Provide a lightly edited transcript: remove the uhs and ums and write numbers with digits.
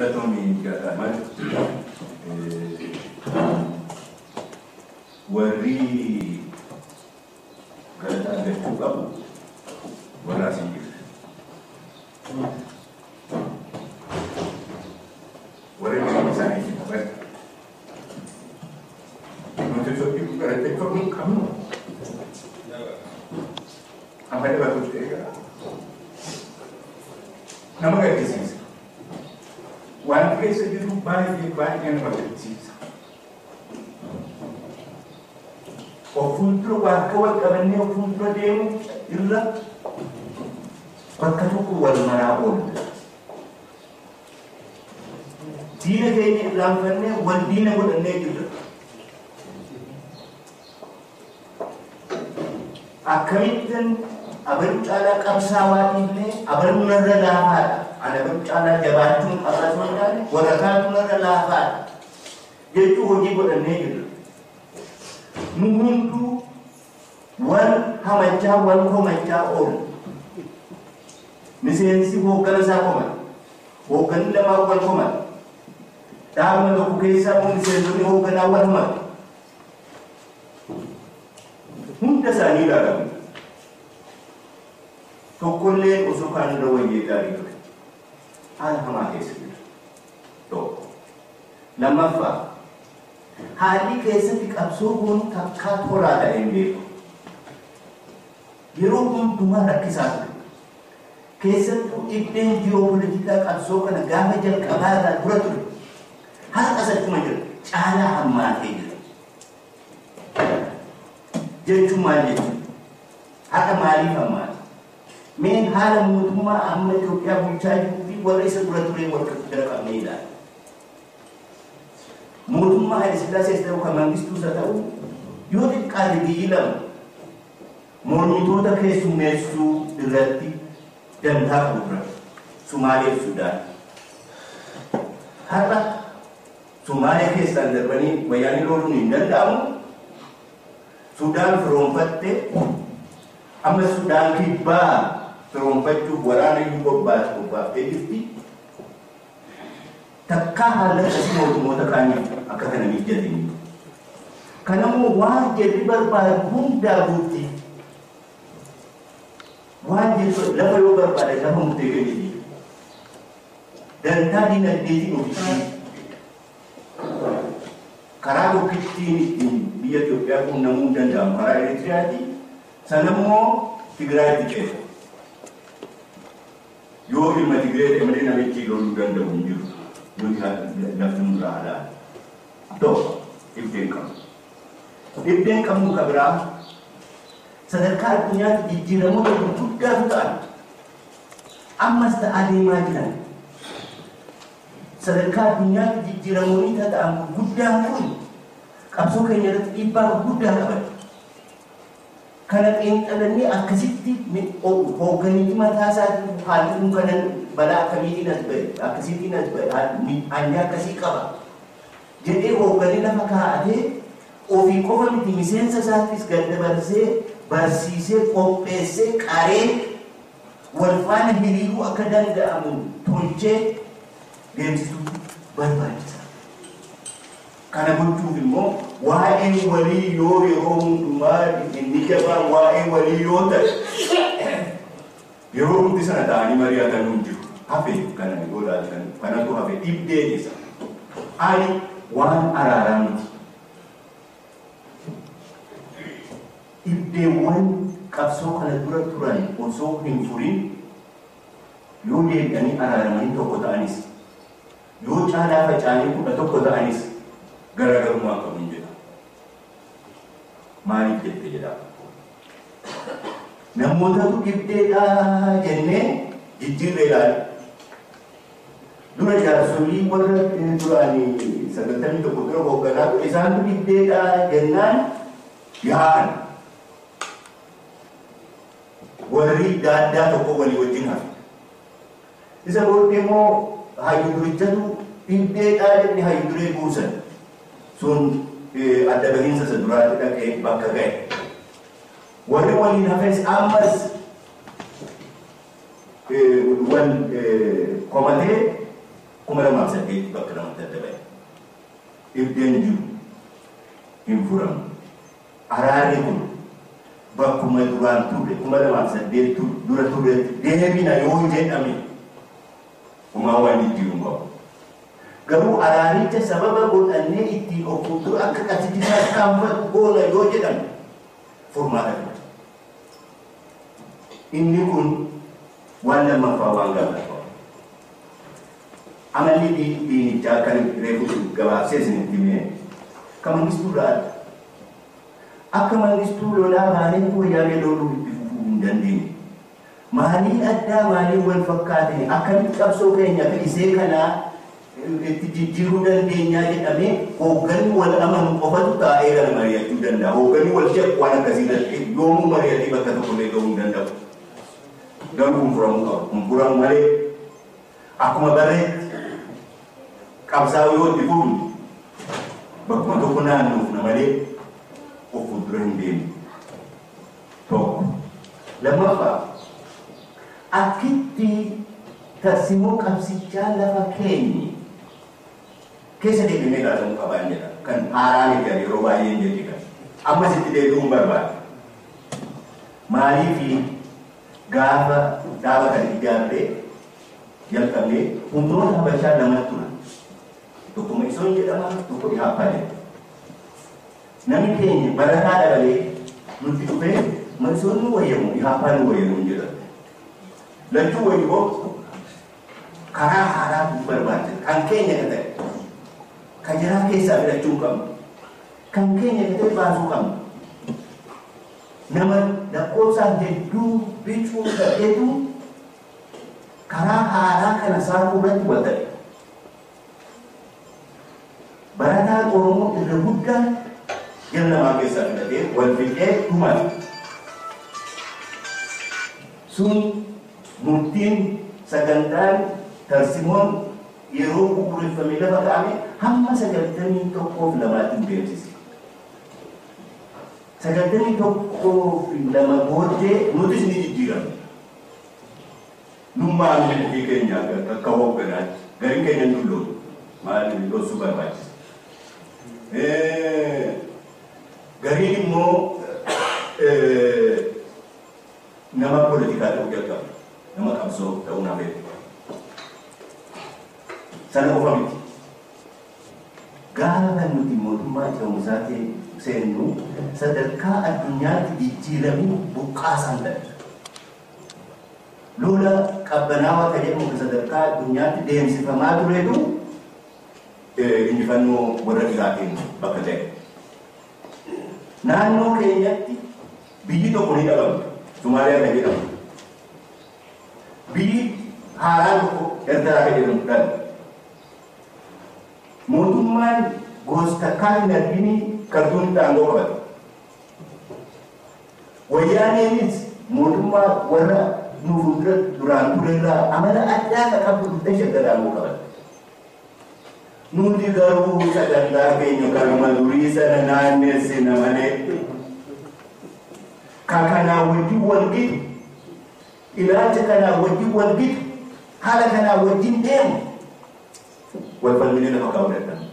Galatoomii jaalaman warri galata argachuu qabu warra asii jiru. Warri biyya isaanii itti qaban. Nuti sochii galateeffamuu hin qabnu. Amma dabaluu ta'e nama gaddisiisa. Waan keessa jiru baay'ee baay'ee nama gaddisiisa. Of fuuldura akka wal qabannee of fuuldura deemu irra bakka tokko wal maraa oolla. Diina keenya irraanfannee wal diina godhannee jirra. Akkamittiin abaluu caalaa qabsaawaa dhiifnee abaluu narra laafaadha. Ani abaluu caalaa jabaachuun qabaa osoo hin taane warra kaantu narra laafaadha jechuu hojii godhannee jirra. Nu hunduu wal hamachaa wal komachaa oola. Miseensi hooggana isaa komata. Hoogganni lamaa wal komata. Dhaabuma tokko keessaa immoo miseensonni hoogganaa wal hamatu. Hunda isaanii ilaalamu. Tokkollee osoo kaan irra wayyee gaarii ture. Haala hamaa keessa jira. Tokko. Lammaffaa haalli keessatti qabsoo goonu takkaa tolaa ta'e hin beeku. Yeroo hundumaa rakkisaa ture. Keessattuu dhibdeen ji'oopolitikaa qabsoo kana gaafa jalqabaa irraa dura ture. Har'as achuma jira. Caalaa hammaatee jira. Jechuun maal jechuudha? Har'a maaliif hammaate? Mee haala mootummaa amma Itoophiyaa bulchaa jiruu fi warra isa dura ture wal bira qabnee ilaalla. Mootummaa Haile Sillaasees ta'u kan Mangistuus haa ta'u yoo xiqqaate biyyi lama mormitoota keessummeessuu irratti dantaa qabu turan. Sumaalee fi Sudaan. Har'a Sumaalee keessaan darbanii wayyaanii loluun hin danda'amu. Sudaan firoonfattee amma Sudaan kibbaa firoonfachuuf waraana iyyuu bobbaaftee jirti. Takkaa haala akkasii mootummoota kaaniif akka kana mijate hin jiru. Kanammoo waan jedhi barbaadu hundaa guutti. Waan jedhu lafa yoo barbaade lafa murtee kenniti. Dantaa dinagdeetiin ofitti. Karaa tokkittiin ittiin biyya Itoophiyaa quunnamuu hin danda'amu karaa Eritiriyaati. Sanammoo Tigraayitti ceesa. Yoo ilma Tigree ta'e malee namichi loluu danda'u hin jiru. Nuti lafti nurraa halaala. Tokko dhibdeen qabnu. Dhibdeen qabnu ka biraa sadarkaa addunyaatti jijjiiramoota gurguddaatu ta'an ammas ta'aa deemaa jiran. Sadarkaa addunyaatti jijjiiramoonni ta'an gurguddaan kun qabsoo keenya irratti dhiibbaa gurguddaa qaban. Kana xiinxalanii akkasitti hoogganichi mataa isaatiin haalli kun kanan balaa akkamiitiin as ba'e akkasittiin as ba'e haalli akkasii qaba jedhee hoogganii lafa kaa'atee ofii qofa miti miseensa isaattis gad dabarsee barsiisee qopheessee qaree wal faana hiriiruu akka danda'amu tolchee deemsisuu barbaachisa. Kana gochuuf immoo waa'een walii yoo yeroo hundumaa inni jabaa waa'ee walii yoo ta'e yeroo hundi sana ta'anii mari'atanuu hin jiru. Hafe kana yoo ilaaltan kanatu hafe dhibdeen isa. Ani waan araaraa miti. Dhibdeewwan qabsoo kana dura turan osoo hin furin yoo deebi'anii araaramanii tokko ta'anis yoo caalaa faca'anii 11 ta'anis garaagarummaa qabu hin jedha. Maaliif jette jedha. Namootatu dhibdeedhaa jennee jijjiirree ilaali. Dura jaarsolii warra duraanii 91 dura hoogganaa ture isaantu dhibdeedhaa jennaan yaa'an. Warri daaddaa tokko walii wajjin hafe. Isa booddee immoo hayyuu durichatu dhibdeedhaa jennee hayyuu duree buusan. Sun adda bahiinsa isa duraatti dhaqee bakka ga'e. Warri waliin hafes ammas wal komatee 2008 bakka lamatti adda ba'e. Dhibdeen jiru hin furamu. Araarri kun bakkuma duraan turre 2008 dura turretti deebina yoo jedhame homaa waan jijjiiru hin qabu. Garuu araaricha sababa godhannee ittiin of fuuldura akka qabsiisaa kaanfatu goona yoo jedhame furmaata fida. Inni kun waan lammaffaa waan gaafatu. Amalli diinichaa kan reefu gabaabsee isinitti himee kan Mangistuu irraa adda. Akka Mangistuu lolaa baaneetti Wayyaanee loluu itti fufuu hin dandeenye. Maaliin addaa, maaliin wal fakkaatani, akkamitti qabsoo keenya fi isee kanaa itti jijjiiruu dandeenyaa jedhamee hoogganni wal amanu qofatu taa'ee kana mari'achuu danda'a. Hoogganni wal shakku waan akkasii irratti yoomuu mari'atee bakka tokko illee gahuu hin danda'u. Garuu kun furamuu qaba. Kun furamu malee akkuma barreetti qabsaa'uu yoo itti fufne bakkuma tokko naannoofna malee of fuuldura hin deemnu. Tokko. Lammaffaa, akkitti tarsimoo qabsichaa lafa keenye keessa deebinee ilaalamuu qabaan jedha. Kan haaraan eegan yeroo baay'ee hin jedhe kan. Ammas itti deebi'uun barbaada. Maaliifi gaafa dhaaba kan ijaarree jalqabnee humnoota Habashaa lamatu turan. Tokko Ma'isoon jedhama, tokko Ihaappaa jedhama. Namni keenya barataa dabalee nutti dhufee Ma'isoon nu wayyamu, Ihaappaa nu wayyamu hin jedhamu. Lachuu wayyoo karaa haaraa nu barbaachisa. Kan keenya ka ta'e, kan jaraa keessaa filachuu hin qabnu. Kan keenya ka ta'e baasuu qabnu. Nama lakkoofsaan hedduu bicuu ta'etu karaa haaraa kana saaquu irratti wal ta'e. Barataan Oromoo irra guddaan jala lamaa keessaa filatee wal fixee dhumate. Sun murtiin sagantaan tarsimoon yeroo bu'uureffamee lafa kaa'ame hamma 91 fi 2tti hin deemsise. 91 fi 2 booddee nutis ni jijjiiramne. Nummaan ofii keenya akka hoogganaatti gariin keenya hin dulloomne. Maal dhoksuu barbaachisa? Gariin immoo nama poolitikaa ta'uu jalqabe. Nama qabsoo ta'uu naaf eegu. Sana qofa miti. Gaafa nuti mootummaa ce'umsaa seennu sadarkaa addunyaatti jijjiiramni buqqaasaan ta'e. Lola qabbanaawaa kan jedhamu sadarkaa addunyaatti deemsifamaa turetu injifannoo warra dhihaatiin bakka ta'e. Naannoo keenyatti biyyi tokko ni dhabamte. Somaaliyaa kan jedhamu. Biyyi haaraan tokko Eertiraa kan jedhamu dhabe. Mootummaan gosa takkaa hin argini Kartuumitti aangoo qabate. Wayyaaneenis mootummaa warra nu fuuldura duraan turerraa amala addaa kan qabdu dhuftee Shaggar aangoo qabatte. Nuti garuu sagantaa keenya kanuma durii sana naannessina malee ka kanaa wajjin wal gitu, ilaalcha kanaa wajjin wal gitu, haala kanaa wajjin deemu wal falminee lafa kaa'uu dadhabne.